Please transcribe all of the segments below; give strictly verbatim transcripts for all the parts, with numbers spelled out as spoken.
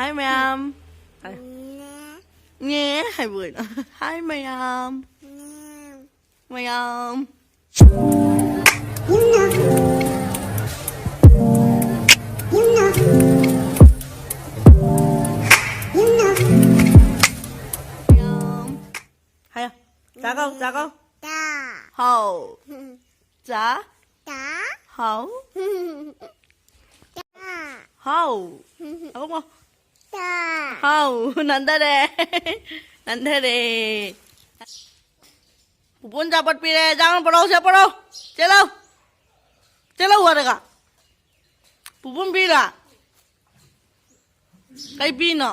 Hi, ma'am. Hi. ꯉꯦ ꯍꯥꯏꯕ ꯑꯣꯏꯅ꯫ Hi, ꯃꯌꯥꯝ꯫ ꯃꯌꯥꯝ꯫ ꯃꯌꯥꯝ꯫ ꯍꯥꯏꯌꯣ꯫ ꯆꯥ ꯀꯧ, ꯆꯥ ꯀꯧ꯫ ꯇꯥ꯫ ꯍꯥꯎ꯫ ꯇꯥ꯫ ꯆꯥ꯫ ꯇꯥ꯫ ꯍꯥꯎ꯫ ꯇꯥ꯫ ꯍꯥꯎ꯫ ꯑꯃꯨꯛ꯫ ꯇꯥ꯫ ꯍꯥꯎ꯫ ꯅꯥꯟꯊꯔꯦ꯫ ꯅꯥꯟꯊꯔꯦ꯫ ꯄꯨꯄꯨꯅ ꯑꯆꯥꯄꯣꯠ ꯄꯤꯔꯦ꯫ ꯆꯥ ꯄꯣꯔꯛꯑꯣ, ꯁꯦ ꯄꯣꯔꯛꯑꯣ꯫ ꯆꯦꯜꯂꯣ꯫ ꯆꯦꯜꯂꯣ ꯍꯥꯏꯔꯒ꯫ ꯄꯨꯄꯨꯅ ꯄꯤꯔꯣ? ꯀꯩ ꯄꯤꯅꯣ?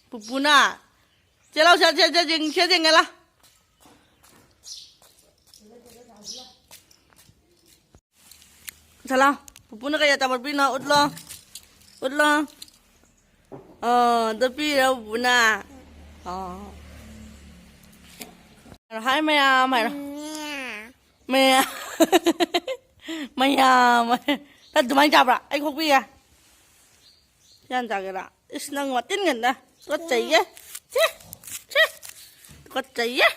ꯄꯨꯄꯨꯅ? ꯆꯦꯜꯂꯣ, ꯁꯦ, ꯁꯦ, ꯁꯦ, ꯌꯦꯡ-, ꯁꯦ, ꯌꯦꯡꯒꯦ ꯂꯥꯎ꯫ ꯁꯦ ꯂꯥꯎ꯫ ꯄꯨꯄꯨꯅ ꯀꯩ ꯑꯆꯥꯄꯣꯠ ꯄꯤꯅꯣ? ꯎꯠꯂꯣ꯫ ꯎꯠꯂꯣ꯫ ꯑꯣ, ꯑꯗꯨ ꯄꯤꯔꯣ ꯄꯨꯄꯨꯅ? ꯑꯣ꯫ ꯍꯥꯏ ꯃꯌꯥꯝ ꯍꯥꯏꯔꯣ꯫ ꯃꯌꯥꯝ꯫ ꯃꯌꯥꯝ꯫ ꯃꯌꯥꯝ꯫ ꯅꯪ ꯑꯗꯨꯃꯥꯏꯅ ꯆꯥꯕ꯭ꯔꯥ? ꯑꯩ ꯈꯣꯛꯄꯤꯒꯦ꯫ ꯁꯤ ꯍꯥꯟꯅ ꯆꯥꯒꯦꯔꯥ? ꯏꯁ, ꯅꯪ ꯋꯥꯇꯤꯟ ꯉꯟꯗ꯫ ꯇꯨꯀꯠꯆꯩꯌꯦ꯫ ꯁꯤ꯫ ꯁꯤ꯫ ꯇꯨꯀꯠꯆꯩꯌꯦ꯫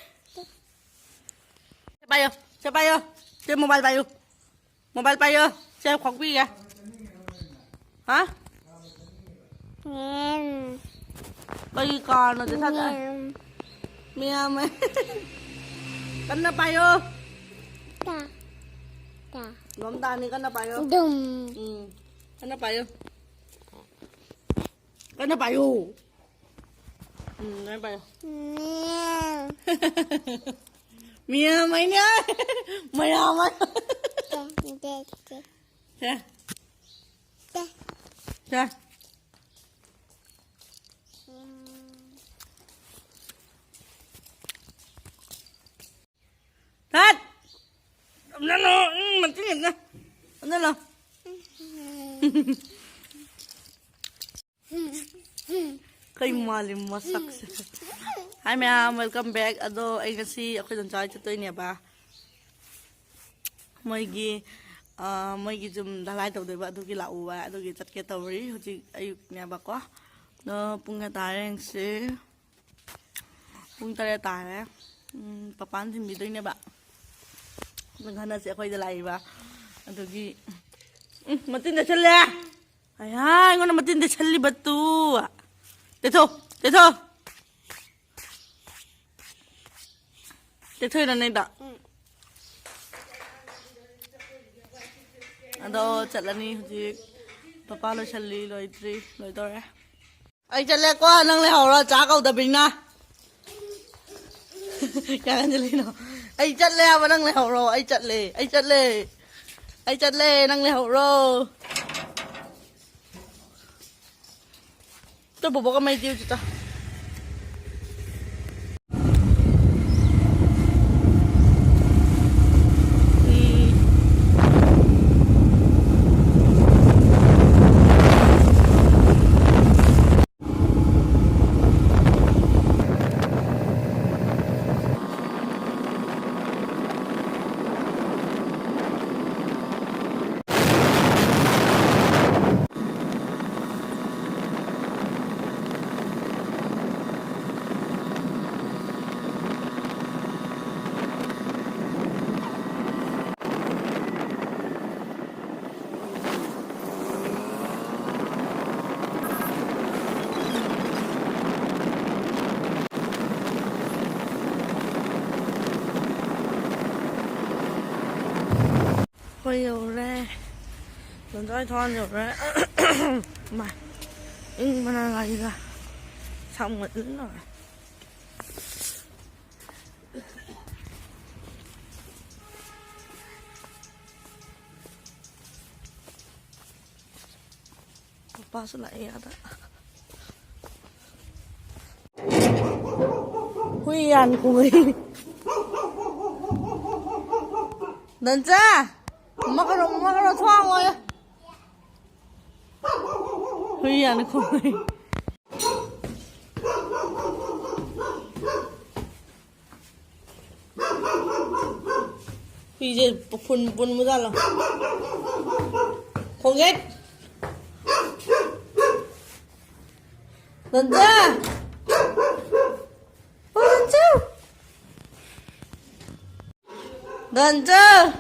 ꯁꯦ ꯄꯥꯏꯌꯣ꯫ ꯁꯦ ꯄꯥꯏꯌꯣ꯫ ꯁꯦ ꯃꯣꯕꯥꯏꯜ ꯄꯥꯏꯌꯨ꯫ ꯃꯣꯕꯥꯏꯜ ꯄꯥꯏꯌꯣ꯫ ꯁꯦ ꯈꯣꯛꯄꯤꯒꯦ꯫ ꯍꯥ? ꯃꯦꯝ꯫ ꯀꯔꯤ ꯀꯥꯔꯅꯣ ꯁꯦ ꯁꯥꯗ? ꯃꯦꯝ꯫ ꯃꯌꯥꯝ꯫ ꯀꯟꯅ ꯄꯥꯏꯌꯣ꯫ ꯇꯥ꯫ ꯇꯥ꯫ ꯂꯣꯝꯗꯥꯅꯤ, ꯀꯟꯅ ꯄꯥꯏꯌꯣ꯫ ꯗꯨꯝ꯫ ꯎꯝ꯫ ꯀꯟꯅ ꯄꯥꯏꯌꯣ꯫ ꯀꯟꯅ ꯄꯥꯏꯌꯣ꯫ ꯎꯝ, ꯀꯟꯅ ꯄꯥꯏꯌꯣ꯫ ꯃꯦꯝ꯫ ꯃꯌꯥꯝ ꯍꯥꯏꯅꯦ꯫ ꯃꯌꯥꯝ ꯍꯥꯏ꯫ ꯇꯦ, ꯇꯦ, ꯇꯦ꯫ ꯁꯦ꯫ ꯇꯦ꯫ ꯁꯦ꯫ ꯎꯝ꯫ ꯊꯠ! ꯅꯪ, ꯅꯪ, ꯎꯝ, ꯃꯆꯤꯟ ꯌꯦꯡꯉ꯫ ꯅꯪ ꯂꯥꯎ꯫ ꯀꯩ ꯃꯥꯜꯂꯤ ꯃꯁꯛꯁꯦ꯫ Hi ꯃꯌꯥꯝ, welcome back꯫ ꯑꯗꯣ ꯑꯩ ꯉꯁꯤ ꯑꯩꯈꯣꯏ ꯗꯣꯝꯆꯥ ꯍꯣꯏ ꯆꯠꯇꯣꯏꯅꯦꯕ꯫ ꯃꯣꯏꯒꯤ, ꯑ, ꯃꯣꯏꯒꯤ ꯌꯨꯝ ꯙꯂꯥꯏ ꯇꯧꯗꯣꯏꯕ, ꯑꯗꯨꯒꯤ ꯂꯥꯛꯎꯕ, ꯑꯗꯨꯒꯤ ꯆꯠꯀꯦ ꯇꯧꯔꯤ꯫ ꯍꯧꯖꯤꯛ ꯑꯌꯨꯛꯅꯦꯕꯀꯣ꯫ ꯑꯗꯣ ꯄꯨꯡ ꯀꯌꯥ ꯇꯥꯔꯦ ꯌꯦꯡꯁꯤ꯫ ꯄꯨꯡ ꯇꯔꯦꯠ ꯇꯥꯔꯦ꯫ ꯎꯝ, ꯄꯄꯥꯅ ꯊꯤꯟꯕꯤꯗꯣꯏꯅꯦꯕ꯫ ꯅꯪ ꯍꯟꯗꯛꯁꯦ ꯑꯩꯈꯣꯏꯗ ꯂꯥꯛꯏꯕ꯫ ꯑꯗꯨꯒꯤ, ꯎꯝ, ꯃꯇꯤꯟ ꯇꯩꯁꯜꯂꯦ꯫ ꯑꯌꯥ, ꯑꯩꯉꯣꯟꯗ ꯃꯇꯤꯟ ꯇꯩꯁꯜꯂꯤꯕ ꯇꯨ꯫ ꯇꯩꯊꯣꯛ, ꯇꯩꯊꯣꯛ꯫ ꯇꯩꯊꯣꯛꯏꯔꯣ ꯅꯩꯗꯣ? ꯎꯝ꯫ ꯑꯗꯣ ꯆꯠꯂꯅꯤ ꯍꯧꯖꯤꯛ꯫ ꯄꯄꯥ ꯂꯣꯏꯁꯜꯂꯤ, ꯂꯣꯏꯗ꯭ꯔꯤ, ꯂꯣꯏꯗꯧꯔꯦ꯫ ꯑꯩ ꯆꯠꯂꯦꯀꯣ, ꯅꯪ ꯂꯩꯍꯧꯔꯣ, ꯆꯥ ꯀꯧꯗꯕꯅꯤꯅ꯫ ꯀꯌꯥ ꯀꯟꯁꯤꯜꯂꯤꯅꯣ? ꯑꯩ ꯆꯠꯂꯦ ꯍꯥꯏꯕ, ꯅꯪ ꯂꯩꯍꯧꯔꯣ꯫ ꯑꯩ ꯆꯠꯂꯦ, ꯑꯩ ꯆꯠꯂꯦ, ꯑꯩ ꯆꯠꯂꯦ, ꯅꯪ ꯂꯩꯍꯧꯔꯣ꯫ ꯇꯨ ꯕꯣꯕꯣꯛꯀ ꯃꯩ ꯇꯤꯎ ꯆꯤꯇ꯫ ꯑꯩꯈꯣꯏ ꯌꯧꯔꯦ꯫ ꯂꯝꯖꯥꯏ ꯊꯣꯡ ꯌꯧꯔꯦ꯫ ꯃꯥ, ꯏꯪꯕꯅ ꯒꯥꯔꯤꯒ ꯁꯝꯒ ꯂꯣꯏ ꯂꯧꯔꯦ꯫ ꯄꯄꯥꯁꯨ ꯂꯥꯛꯑꯦ ꯑꯥꯗ꯫ ꯍꯨꯏ ꯌꯥꯟ ꯈꯣꯡꯉꯩ꯫ ꯗꯟꯆꯥ! ꯃꯃꯥ ꯀꯧꯔꯣ, ꯃꯃꯥ ꯀꯧꯔꯣ, ꯊꯣꯡ ꯍꯥꯡꯉꯣꯌꯣ꯫ ꯍꯨꯏ ꯌꯥꯟ ꯈꯣꯡꯉꯩ꯫ ꯍꯨꯏꯁꯦ ꯄꯨꯟ, ꯄꯨꯟꯕꯖꯥꯠꯂꯣ? ꯈꯣꯡꯒꯦꯠ! ꯗꯟꯖ! ꯑꯣ, ꯗꯟꯖ! ꯗꯟꯖ!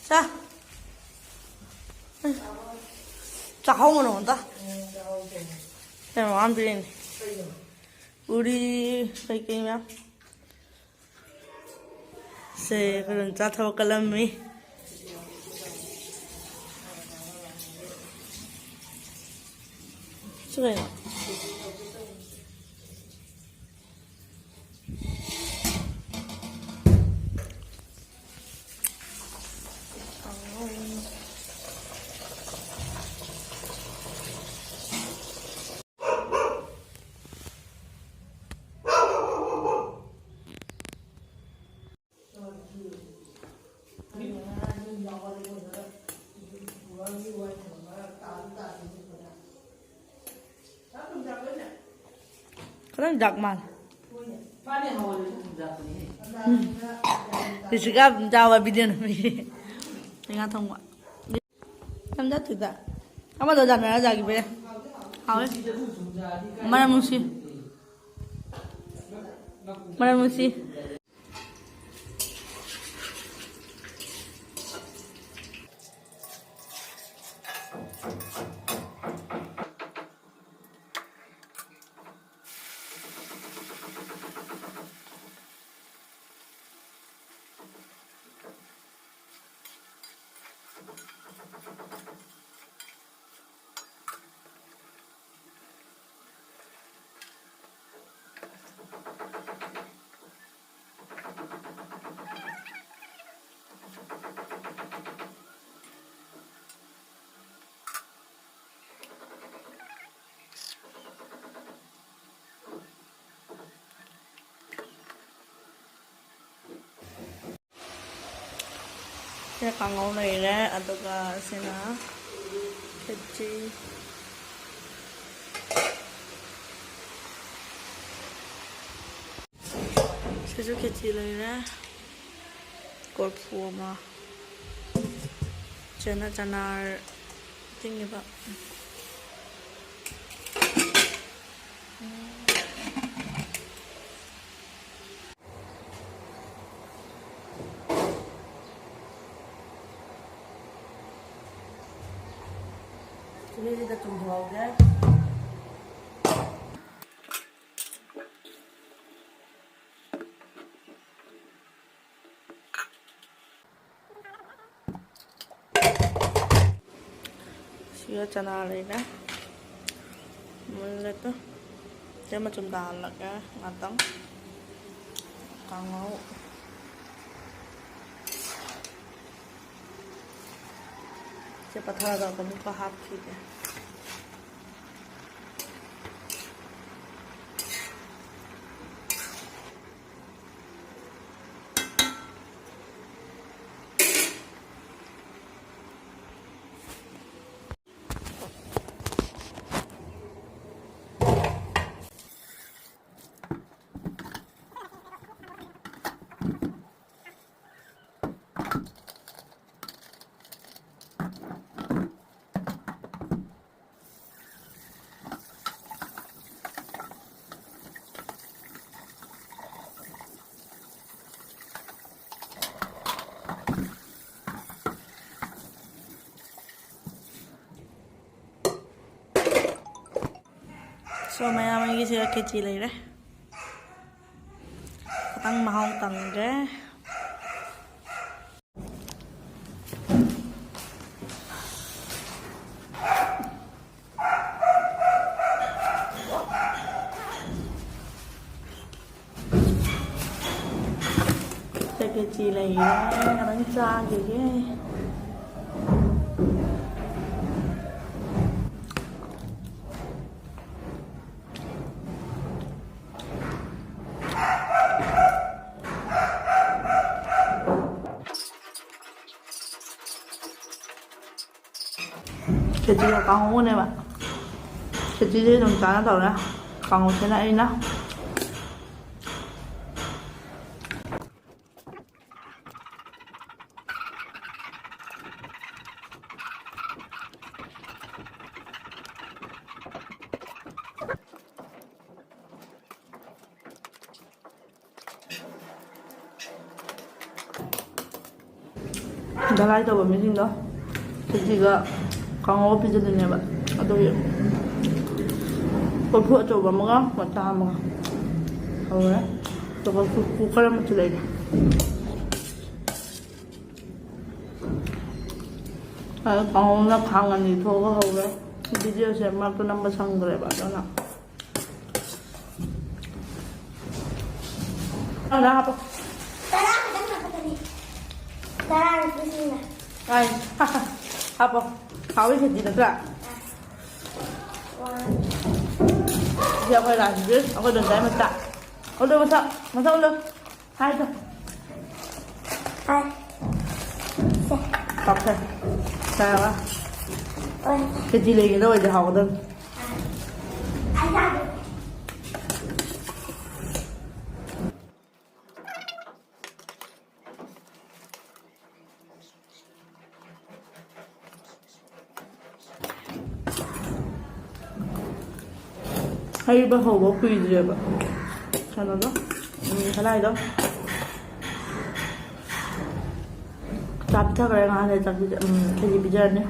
ꯆꯥ꯫ ꯆꯥꯍꯧꯒꯅꯨ ꯑꯝꯇ꯫ ꯀꯩꯅꯣ ꯃꯌꯥꯝ ꯄꯤꯔꯛꯏꯅꯦ꯫ ꯎꯔꯤ ꯀꯩꯀꯩ ꯃꯌꯥꯝ꯫ ꯁꯦ, ꯑꯩꯈꯣꯏ ꯗꯣꯟꯆꯥ ꯊꯕꯛ ꯀꯜꯂꯝꯃꯤ꯫ ꯁꯤ ꯀꯩꯅꯣ? ꯈꯤꯇꯪ ꯖꯥꯛ ꯃꯥꯜꯂꯦ꯫ ꯎꯝ꯫ ꯔꯤꯁꯤꯀꯥ ꯑꯗꯨꯝ ꯆꯥꯕ ꯚꯤꯗꯤꯑꯣ ꯅꯝꯃꯤ꯫ ꯉꯥ ꯊꯣꯡꯕ꯫ ꯌꯥꯝ ꯆꯥꯊꯨꯗ꯫ ꯑꯃꯗꯣ ꯖꯥꯅꯔ ꯖꯥꯒꯤꯕ ꯌꯥꯏ꯫ ꯍꯥꯎꯋꯦ꯫ ꯃꯅꯝ ꯅꯨꯡꯁꯤ꯫ ꯃꯅꯝ ꯅꯨꯡꯁꯤ꯫ ꯁꯤꯅ ꯀꯥꯡꯉꯧ ꯂꯩꯔꯦ, ꯑꯗꯨꯒ ꯁꯤꯅ ꯈꯦꯆꯤ꯫ ꯁꯤꯁꯨ ꯈꯦꯆꯤ ꯂꯩꯔꯦ꯫ ꯀꯣꯔꯐꯨ ꯑꯃ꯫ ꯆꯅꯥ, ꯆꯅꯥꯔ ꯇꯤꯡꯉꯤꯕ꯫ ꯁꯤꯗꯩꯁꯤꯗ ꯆꯨꯝꯊꯣꯛꯍꯧꯒꯦ꯫ ꯁꯤꯒ ꯆꯅꯥ ꯂꯩꯔꯦ꯫ ꯃꯨꯜꯂꯦ ꯇꯨ꯫ ꯁꯤ ꯃꯆꯨꯝ ꯇꯥꯍꯜꯂꯒꯦ ꯉꯥꯛꯇꯪ꯫ ꯀꯥꯡꯉꯧ꯫ ꯁꯤ ꯄꯠꯊꯔꯒ ꯑꯃꯨꯛꯀ ꯍꯥꯞꯈꯤꯒꯦ꯫ So, ꯃꯌꯥꯝ, ꯑꯩꯒꯤꯁꯤꯗ ꯈꯦꯆꯤ ꯂꯩꯔꯦ꯫ ꯈꯤꯇꯪ ꯃꯍꯥꯎ ꯇꯪꯒꯦ꯫ ꯈꯦꯆꯤ ꯂꯩꯔꯦ, ꯈꯤꯇꯪ ꯆꯥꯈꯤꯒꯦ꯫ ꯈꯦꯆꯤꯒ ꯀꯥꯡꯍꯧꯒꯅꯦꯕ꯫ ꯈꯦꯆꯤꯁꯦ ꯑꯗꯨꯝ ꯆꯥꯅ ꯇꯧꯔꯦ꯫ ꯀꯥꯡꯍꯧꯁꯤꯅ ꯑꯩꯅ꯫ ꯙꯂꯥꯏ ꯇꯧꯕ ꯃꯤꯁꯤꯡꯗꯣ ꯈꯦꯆꯤꯒ ꯀꯥꯡꯉꯧ ꯄꯤꯖꯗꯣꯏꯅꯦꯕ꯫ ꯑꯗꯨꯒꯤ ꯀꯣꯔꯐꯨ ꯑꯆꯧꯕ ꯑꯃꯒ ꯃꯆꯥ ꯑꯃꯒ ꯍꯧꯔꯦ꯫ ꯑꯗꯨꯒ ꯀꯨꯀꯔ ꯑꯃꯁꯨ ꯂꯩꯔꯦ꯫ ꯑꯗꯨ ꯀꯥꯡꯍꯧꯅ ꯈꯥꯡ ꯑꯅꯤ ꯊꯣꯛꯑꯒ ꯍꯧꯔꯦ꯫ ꯚꯤꯗꯤꯑꯣꯁꯦ ꯃꯔꯛꯇ ꯅꯝꯕ ꯁꯪꯗ꯭ꯔꯦꯕ, ꯑꯗꯨꯅ꯫ ꯇꯔꯥ ꯍꯥꯞꯄꯣ꯫ ꯇꯔꯥ ꯈꯛꯇꯪ ꯍꯥꯞꯄꯛꯀꯅꯤ꯫ ꯇꯔꯥ ꯅꯤꯐꯨꯁꯤꯡꯅ꯫ ꯍꯥꯏ꯫ ꯍꯥꯞꯄꯣ꯫ ꯍꯥꯎꯋꯤ ꯈꯦꯆꯤ ꯅꯠꯇ꯭ꯔꯥ? ꯁꯤ ꯑꯩꯈꯣꯏ ꯔꯥꯖꯦꯟꯗ꯭ꯔ, ꯑꯩꯈꯣꯏ ꯗꯣꯟꯆꯥꯏ ꯃꯆꯥ꯫ ꯎꯠꯂꯨ ꯃꯁꯛ, ꯃꯁꯛ ꯎꯠꯂꯨ꯫ ꯍꯥꯏꯗꯣ꯫ ꯍꯥꯏ꯫ ꯁꯦ꯫ ꯀꯥꯎꯊꯣꯛ꯫ ꯆꯥꯔꯕ? ꯑꯣꯏ꯫ ꯈꯦꯆꯤ ꯂꯩꯒꯦꯗ ꯑꯣꯏꯗꯤ ꯍꯥꯎꯒꯗꯕꯅꯤ꯫ ꯑꯩ ꯆꯥꯒꯦ꯫ ꯍꯩꯕ ꯍꯧꯕ ꯀꯨꯏꯗ꯭ꯔꯦꯕ꯫ ꯀꯩꯅꯣꯗꯣ, ꯎꯝ, ꯀꯗꯥꯏꯗꯣ? ꯆꯥ ꯄꯤꯊꯈ꯭ꯔꯦ, ꯉꯥꯏꯍꯥꯛ ꯂꯩꯔ ꯆꯥꯛ ꯄꯤꯖ-, ꯎꯝ, ꯈꯦꯆꯤ ꯄꯤꯖꯔꯅꯤ꯫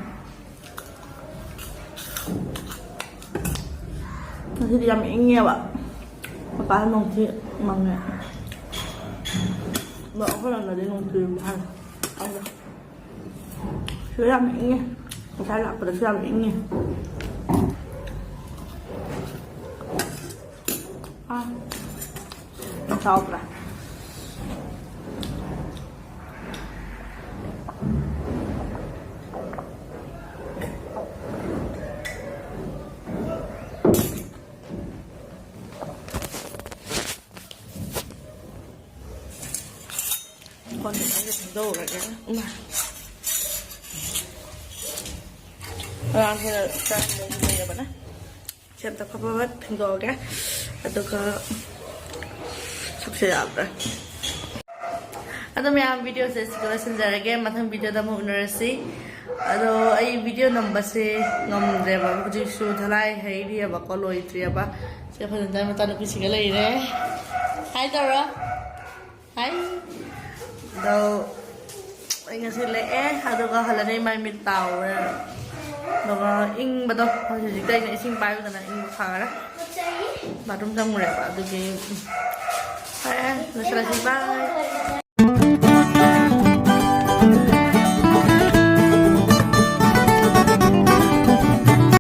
ꯉꯁꯤꯗꯤ ꯌꯥꯝ ꯏꯪꯉꯦꯕ꯫ ꯃꯄꯥꯟ ꯅꯣꯡꯊꯤ ꯃꯪꯉꯦ꯫ ꯑꯗꯣ ꯑꯩꯈꯣꯏ ꯂꯝꯗꯗꯤ ꯅꯣꯡ ꯆꯨꯏ ꯍꯥꯏ꯫ ꯈꯪꯗꯦ꯫ ꯁꯤꯗ ꯌꯥꯝ ꯏꯪꯉꯦ꯫ ꯉꯁꯥꯏ ꯂꯥꯛꯄꯗꯁꯨ ꯌꯥꯝ ꯏꯪꯉꯦ꯫ ꯑꯥ꯫ ꯌꯥꯝ ꯁꯥꯎꯗ꯭ꯔꯥ? ꯀꯣꯟ ꯈꯤꯇꯪꯁꯦ ꯐꯦꯡꯗꯣꯛꯎꯔꯒꯦ꯫ ꯏꯃꯥ꯫ ꯑꯉꯥꯡꯁꯤꯅ ꯆꯥꯛ ꯃꯨꯟ ꯃꯨꯟꯅꯕꯅ꯫ ꯁꯤ ꯑꯝꯇ ꯐꯠ ꯐꯠ ꯐꯦꯡꯗꯣꯛꯑꯒꯦ꯫ ꯑꯗꯨꯒ ꯁꯛꯁꯦ ꯌꯥꯗ꯭ꯔꯦ꯫ ꯑꯗꯣ ꯃꯌꯥꯝ, ꯚꯤꯗꯤꯑꯣꯁꯦ ꯁꯤꯒ ꯂꯣꯏꯁꯤꯟꯖꯔꯒꯦ꯫ ꯃꯊꯪ ꯚꯤꯗꯤꯑꯣꯗ ꯑꯃꯨꯛ ꯎꯅꯔꯁꯤ꯫ ꯑꯗꯣ ꯑꯩ ꯚꯤꯗꯤꯑꯣ ꯅꯝꯕꯁꯦ ꯉꯝꯗ꯭ꯔꯦꯕ꯫ ꯍꯧꯖꯤꯛꯁꯨ ꯙꯂꯥꯏ ꯍꯩꯔꯤꯑꯕꯀꯣ, ꯂꯣꯏꯗ꯭ꯔꯤꯑꯕ꯫ ꯁꯤ ꯑꯩꯈꯣꯏ ꯗꯣꯟꯆꯥꯏ ꯃꯆꯥꯅꯨꯄꯤꯁꯤꯒ ꯂꯩꯔꯦ꯫ ꯍꯥꯏ ꯇꯧꯔꯣ꯫ ꯍꯥꯏ꯫ ꯑꯗꯣ ꯉꯁꯤ ꯂꯦꯛꯑꯦ, ꯑꯗꯨꯒ ꯍꯜꯂꯅꯤ꯫ ꯃꯥꯏ ꯃꯤꯠ ꯇꯥꯎꯔꯦ, ꯑꯗꯨꯒ ꯏꯪꯕꯗꯣ ꯍꯧꯖꯤꯛꯇ ꯑꯩꯅ ꯏꯁꯤꯡ ꯄꯥꯏꯕꯗꯅ ꯏꯪꯕ ꯐꯈ꯭ꯔꯦ꯫ ꯕꯥꯠꯔꯨꯝ ꯆꯪꯉꯨꯔꯦꯕ, ꯑꯗꯨꯒꯤ ꯐꯔꯦ, ꯂꯣꯏꯁꯤꯜꯂꯁꯤ꯫ ꯕꯥꯏ꯫